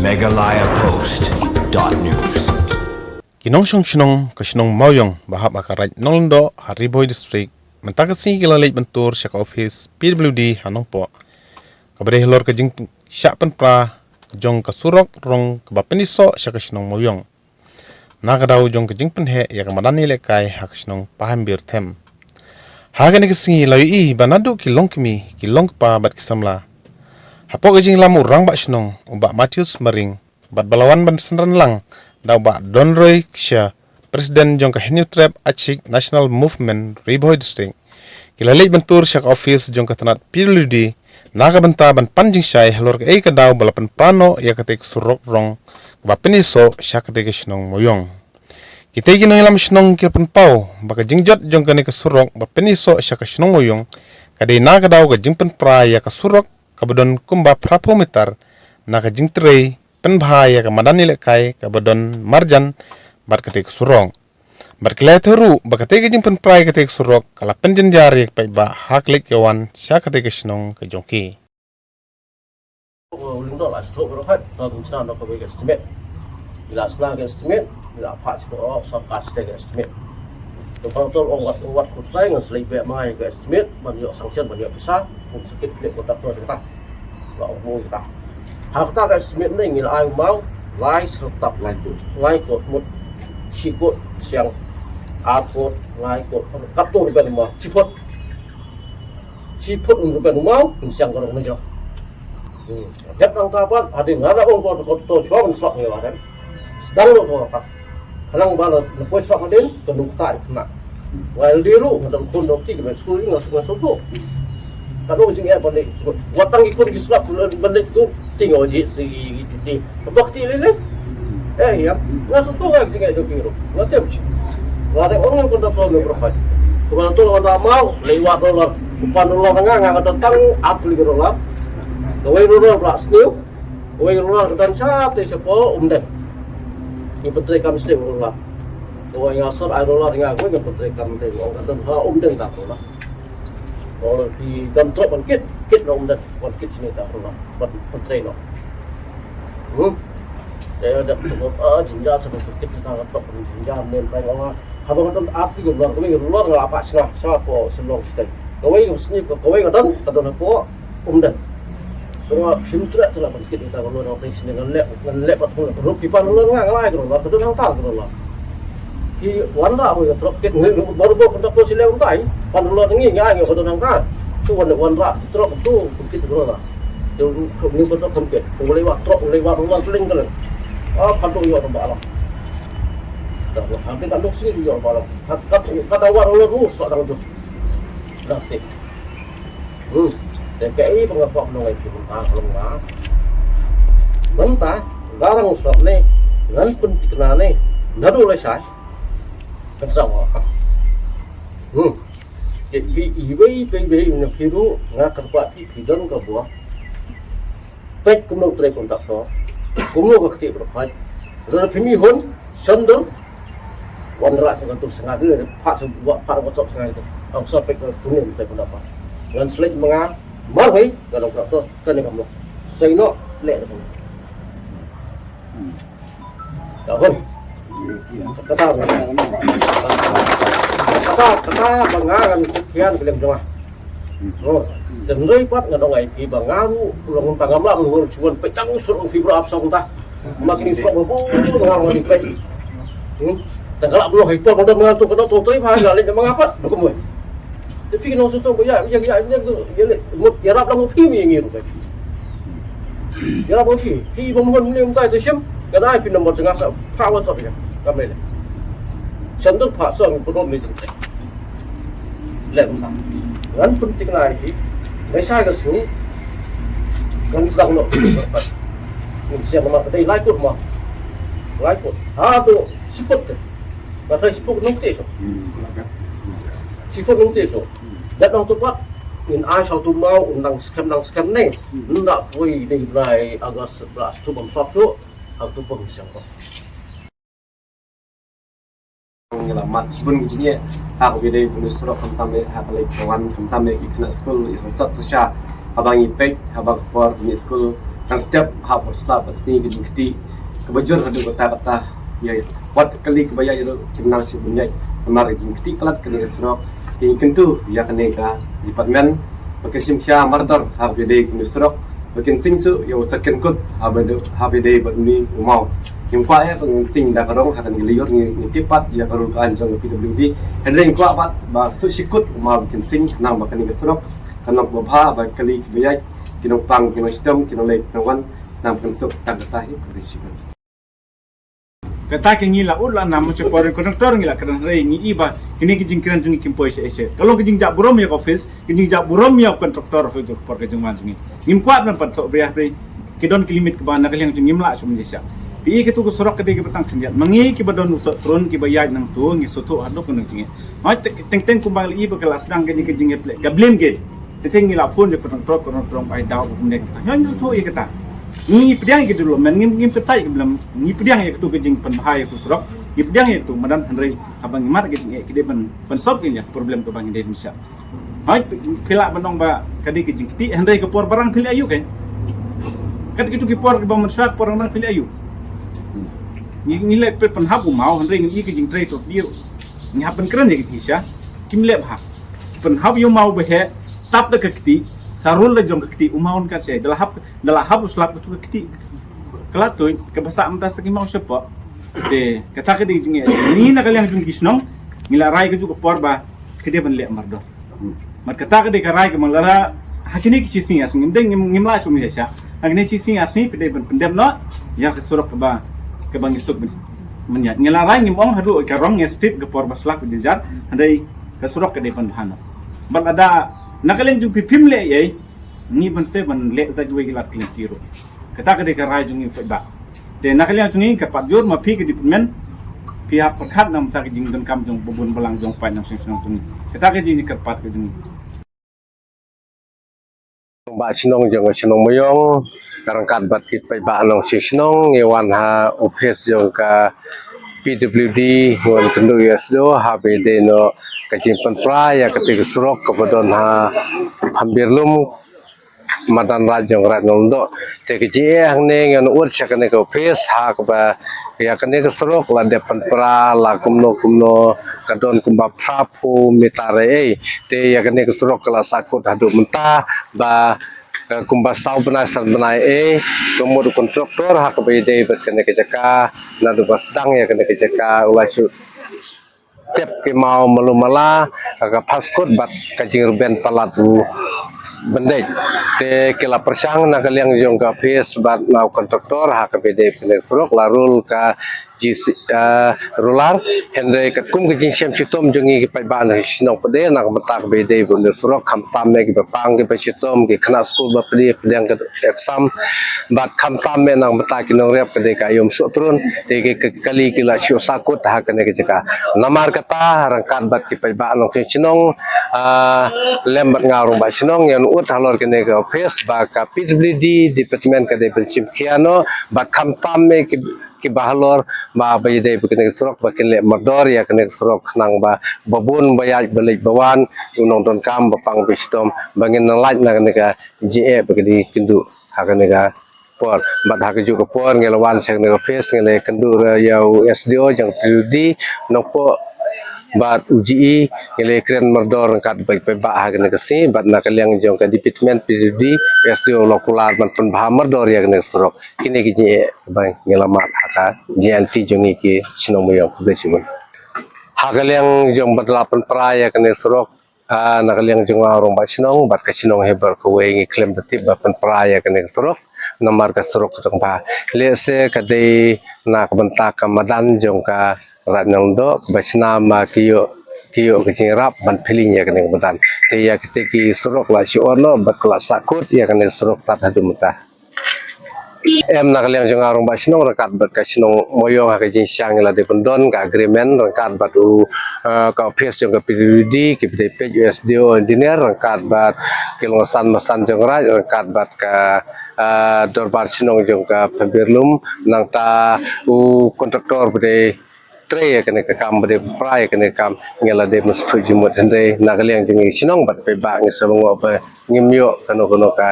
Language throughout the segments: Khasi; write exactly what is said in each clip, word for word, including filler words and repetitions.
Meghalaya Post dot news. Ki nongshong shnong ka shnong Mawiong ba hap ha ka Raid Nonglyngdoh ha Ri Bhoi District mynta ka sngi ki la leit ban tur sha ka office P W D ha Nongpoh, kaba dei halor ka jingshah pynpra jong ka surok rong kaba pyni soh sha ka shnong Mawiong na ka daw jong ka jingpynheh ïa ka madan ïalehkai ha ka shnong Pahembir Them. Ha kane ka sngi la ïohi ba naduh ki longkmie, ki longkpa bad ki samla, hapoh ka jingïalam u rangbah shnong u Bah Matthews Maring bad ba la wan ban synran lang da u Bah Donroy Ksha, President jong ka Hynñiewtrep Aïchik National Movement Ri Bhoi District, ki la leit ban tur sha ka office jong ka tnat P W D na ka bynta ban pan jingshai halor kaei ka daw ba la pynpra noh ïa katei ka surok rong kaba pyni soh sha katei ka shnong Mawiong. Kitei ki nongïalam shnong ki la pynpaw ba ka jingjot jong kane ka surok ba pyni soh sha ka shnong Mawiong ka dei na ka daw ka jingpynpra ïa ka surok kaba don kumba phraphew meter na ka jingtrei pynbha ïa ka madan ïalehkai kaba don marjan bad katei ka surok. Bad ki la ïathuh ruh ba katei ka jingpynpra ïa katei ka surok ka la pynjynjar ïa ka paidbah ha ka leit ka wan sha katei ka shnong ka jong ki. Lyngdoh la sdang baroh khat, ta kum sdang da kawei ka estimate. Ila sdang ka estimate, ila phah sdang baroh sorkar sdang ka estimate. To ka to ong wat wat kut sai ngan slei beh mai ka estimate, ban ïoh sanction, ban ïoh pisa, kum sakit leh kontraktor kita. La ong mo kita. Ha kata ka estimate ne ngi la ai mau, lai sertap lai kot. Lai kot mut, shi kot siang, ar kot, lai kot, kat to riben ma, shi phot. Shi phot un riben mau, pynsiang ka rong na jong. Hmm. Dep nang ta pat, hadien nga la ong ko to, to, shuwa ban slok ngi wa dem. Sdang lo ko pat. Khnang ba la, la poi slok hadien, ka nukta i khna. Nga el di ruh, nga dang khun dok ti, ka ben skul nga suk nga suk tu. Ka dong jing eh ban leit. Wat tang i khun ki slok, ban leit tu, ting o ji si ki juti. Ka bak ti lele. Eh, ya. Nga suk tu nga jing eh dok ti ruh. Nga tem chi. Nga dang ong nga khun dok so me berkhai. Ko ba tu nga da mau, lei wa dollar. Upan dollar nga, nga, nga dang tang, ap li dollar. Kawei dollar, bla sniu. Kawei rular ka don sha te sha po Umden. Ngi pyntrei kam sha te rular. Kawei nga sor ai rular nga kawei nga pyntrei kam te rular ka don ha Umden ta rular. Kawei ki don trok ban kit, kit na Umden, ban kit sini ta rular, ban pyntrei no. Hmm. Te da ko a jinja sa ban kit ta ka trok ban jinja men pai nga. Haba ka don ap ki rular, kawei rular nga apa sna, sha po Shillong state. Kawei nga sini, kawei nga don, ka don ha po Umden. Tengok, sim trak trak ban sikit kita kalau orang tai sini ngan lek, ngan lek pat pun. Rup ki pan ular ngan ngalai kalau lah, kedua nang tar kalau lah. Ki wan rak pun trok kit ngi baru baru pendak tu silek utai. Pan ular ngi ngai ngi kedua nang tar. Tu wan wan rak trok tu kit kalau lah. Tu ni pendak kit. Boleh wak trok, boleh wak ular keling keling. Ah, kadu yo tempat alam. Dah, hampir kadu sini yo tempat alam. Kat kat kat awak ular tu sedang tu. Dah, tip. Hmm. Te kaei ba nga kwah ban ong ïa phi mynta ka long ba mynta nga rang u sop ne ngan pynthikna ne naduh lashai kan sa wa ka. Hmm. Te phi iwei pa iwei na phi ruh nga kyrpad ïa phi don ka bor. Peit kumno u trei kontraktor, kumno ka kti ka khait. Lada phim ihun, sendul, wanrah sa ka tur sngap, phah sa, phah WhatsApp sngap tu. Am sa peit kumno u trei kontraktor. Ngan select ma nga marwei ka kontraktor kane ka mlok. Sa ïa noh leh da ka mlok. Ka hun. Kata ba, kata, kata ba nga ngan kut kian ka liang jong nga. Oh, te hynrei pat nga dang ai ki ba nga ruh long tang ngam lah ngur chuan peit tang sur ong ki bra ap song ta. Ma kini sok ba fu nga ngan peit. Hmm. Te ka lah bloh hi to ba dang nga tu ka dang tu trei ba nga leh ma nga pat. Dukum wei. Te phi nong sosong ba ïa, ïa, ïa, ïa, ïa, ïa, mut, ïarap lang u phi mi ngi ruh. Ïarap u phi, phi ba mon ne um tai te shim, ka dei phi number jong nga sa, phah WhatsApp ïa. Kam leh. Sendul phah sa ru pudom ni jingte. Leh um ta. Ngan pynthikna ïa phi, ngai sa ka sngi, ngan sdang noh. Ngan siang ma ka dei lai kot ma. Lai kot. Ha to, sipot te. Ba sai sipot nong te so. Sipot nong te so. Dat nong tu pat, ngin ai sa tu mau, un dang skhem, dang skhem ne. Nda poi ne bnai August bra stu bam sap tu, ha tu pun siang pa. Ngi la mat shibun ki jingeh, ha ka bidei bun surok khamtam eh, ha ka leit ka wan khamtam eh, ki khynnah skul, i sangsot sa sha. Haba ngi peit, haba ka por ngi skul, Kan step ha por slap bad sngi ka jingkti kaba jur haduh kata kata. Ïa wat ka kali kaba ïa ïa kim nang shu bynïaid namar ka jingkti palat kane ka surok. Ïa kyntu ïa kane ka department ba kin shim khia mardor ha ba dei kane surok ba kin sing su ïa u sa kin kut ha ba dei ha ba dei ba ni u mau. Ngim kwah ïa ba ngin sing da ka rong ha kane ka liur ngi ngi tip pat ïa ka rul ka an jong ka P W D. Hynrei ngim kwah pat ba su shi kut u mau ba kin sing nang ba kane ka surok. Ka nok ba bha ba kali kaba ïaid ki nongpang ki nongshitom ki nongleit nongwan nang pynsuk tang kata hi khublei shibun. Kata ka ngi la ut la nam mo chapor konduktor ngi la kren hynrei ngi i ba kine ki jingkren jong ngi kim poi sha eshe. Ka long ka jingjah burom ïa ka office, ka jingjah burom ïa u konduktor ha ka por ka jingwan jong ngi. Ngim kwah ban pat thoh bria hynrei ki don ki limit kaba na ka liang jong ngi ngim lah shu mynjah sha. Phi i katu ka surok ka dei kaba tang khyndiat. Ma ngi kiba don u soh trun kiba ïaid nangtu ngi sngewthuh haduh ka nang jingeh. Hooid teng teng kumba la i ba ka la sdang kane ka jingeh pyrshah ka blame game. Te te ngi la phone ïa ka konduktor, ka konduktor bai daw ba kumne kata. Ngi sngewthuh ïa kata. Ngi pdiang ïa ka development, ngi ngi pdiang ïa ka blame, ngi pdiang ïa katu ka jingpynbha ïa katu surok. Ngi pdiang ïa katu madan hynrei haba ngi mad ka jingeh ki dei ban ban solve ïa ka problem kaba ngi dei ban shah. Hooid phi lah ban ong ba ka dei ka jingkti hynrei ka por ba rang phi leh aïu kein. Kat kitu ki por ba mynshuwa ka por ba rang phi leh aïu. Ngi ngi leh pynban hap u mau hynrei ngi i ka jingtrei to dir. Ngi hap ban kren ïa ka jingshisha. Kim leh bha. Pynhap ïa u mau ba heh tap da ka kti, sa rul da jong ka kti u mau ka shai da la hap da la hap u slap ka tu ka kti. Ka la tuid kaba sah mynta sa ki mau shapoh. Te kata ka dei jingeh ni na ka liang jong ki shnong. Ngi la rai ka ju ka por ba ka dei ban leh mardor. Mat kata ka dei ka rai ka mang la ra ha kine ki shisngi ar sngi ngim dei ngim ngim la shu mi sha. Ha kine shisngi ar sngi phi dei ban pyndem noh ïa ka surok kaba kaba ngi suk ban mynjat. Ngi la rai ngim ong haduh ka rong ngi stip ka por ba slak ka jinjar hynrei ka surok ka dei ban bha noh. Bad lada na ka liang jong phi phim leh ei ngi ban se ban leh zat wei ki lad ki lynti ruh. Kata ka dei ka rai jong ngi paidbah. Te na ka liang jong ngi ka pat jur ma phi ka department phi hap pyrkhat na ka bynta ka jingdonkam jong babun balang jong paid nongshong shnong jong ngi. Kata ka jingkyrpad ka jong ngi. Ba shnong jong ka shnong Mawïong ryngkat bad ki paidbah nongshong shnong ngi wan ha office jong ka P W D ngi wan kynduh ïa S D O ha ba ïadei noh ka jingpynpra ïa kata ka surok kaba don ha Phambir Lum madan Raid jong Raid Nongdoh. Te ka jingeh hangne ngi wan ud sha kane ka office ha kaba ïa kane ka surok la dep pynpra la kumno kumno ka don kumba phra phew meter ei. Te ïa kane ka surok ka la sahkut haduh mynta ba eh, kumba saw bnai san bnai ei ka mut u kontraktor ha kaba ïadei bad kane ka jaka naduh ba sdang ïa kane ka jaka u la shu tep ki maw malu mala ha ka paskut bad ka jingrben palat u bendej. Te ki la pyrshang na ka liang jong ka office bad na u kontraktor ha kaba ïadei bad kane ka surok la rul ka G C, eh, rular hynrei katkum ka jingshem shitom jong ngi ki paidbah na shnong pdeng na ka bynta kaba ïadei bad u surok khamtam eh kiba pang kiba shitom ki khynnah skul ba pdeng pdeng ka exam bad khamtam eh na ka bynta ki nongrep ka dei ka aïom soh trun te ki ka kali ki la shu sahkut ha kane ka jaka. Namar kata ryngkat bad ki paidbah nongshong shnong, ah, lem bad nga u rangbah shnong ngi wan ud halor kane ka office ba ka P W D department ka dei ban shim khia noh bad khamtam eh ki kiba halor ba ba ïadei bad kane ka surok ba kin leh mardor ïa kane ka surok khnang ba babun ba ïaid ba leit ba wan u nongdonkam ba pang ba shitom ba ngin nang lait na kane ka jingeh ba ka dei kynduh ha kane ka por. Bad ha kajuh ka por ngi la wan sha kane ka office ngi la kynduh ruh ïa u S D O jong P W D Nongpoh bad u G E ngi la kren mardor ryngkat bad paidbah ha kane ka sngi bad na ka liang jong ka department P W D S D O la kular ban pynbha mardor ïa kane ka surok. Kine ki jingeh ba ngi la mad ha ka jingeh jong ngi ki shnong Mawïong. Khublei shibun. Ha ka liang jong ba la pynpra ïa kane ka surok, ah, na ka liang jong nga u rangbah shnong bad ka shnong hi baroh kawei ngi khlem da tip ba pynpra ïa kane ka surok namar ka surok ka dang bha. Lehse ka dei na ka bynta ka madan jong ka Raid Nongdoh kaba shna ma ki ïoh ki ïoh ka jingïarap ban pyllein ïa kane ka madan. Te ïa kite ki surok la shu ot noh bad ka la sahkut ïa kane ka surok tad haduh mynta. Em, na ka liang jong nga u rangbah shnong ryngkat bad ka shnong Mawïong ha ka jingshisha ngi la dei ban don ka agreement ryngkat bad u, eh, ka office jong ka P W D ki ba dei peit u S D O engineer ryngkat bad ki longsan masan jong raid ryngkat bad ka, eh, dorbar shnong jong ka Phambir Lum nangta u kontraktor ba dei trei ïa kane ka kam ba dei pynpra ïa kane ka kam ngi la dei ban sngewthuh jingmut hynrei na ka liang jong ngi shnong bad paidbah ngi sa lyngngoh ba ngim ïoh kano kano ka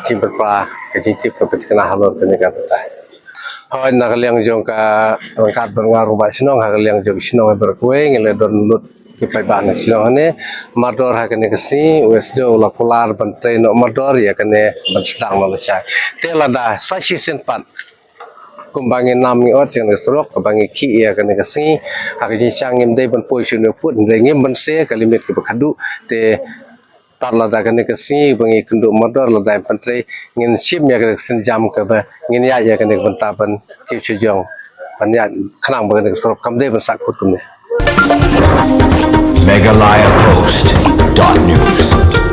jingpynpra ka jingtip kaba thikna halor kane ka batai. Hooid, na ka liang jong ka ryngkat bad nga ruh ba shnong, ha ka liang jong ka shnong Ibarkwei ngi la don lut ki paidbah na shnong hangne. Mardor ha kane ka sngi u S D O u la kular ban trei noh mardor ïa kane ban sdang noh lashai. Te lada sa shisien pat kumba ngi nam ngi ot ïa kane ka surok kaba ngi khih ïa kane ka sngi, ha ka jingshang ngim dei ban poi shuh ne u pud, hynrei ngim banse ka limit kaba khadduh. Te tad lada kane ka sngi ba ngi kynduh mardor, lada ngim pyntrei, ngin shim ïa kane ka sienjam kaba ngin ïaid ïa kane ka bynta ban kiew shajrong, ban ïaid khnang ba kane ka surok kam dei ban sah kut kumne. Meghalaya Post dot news.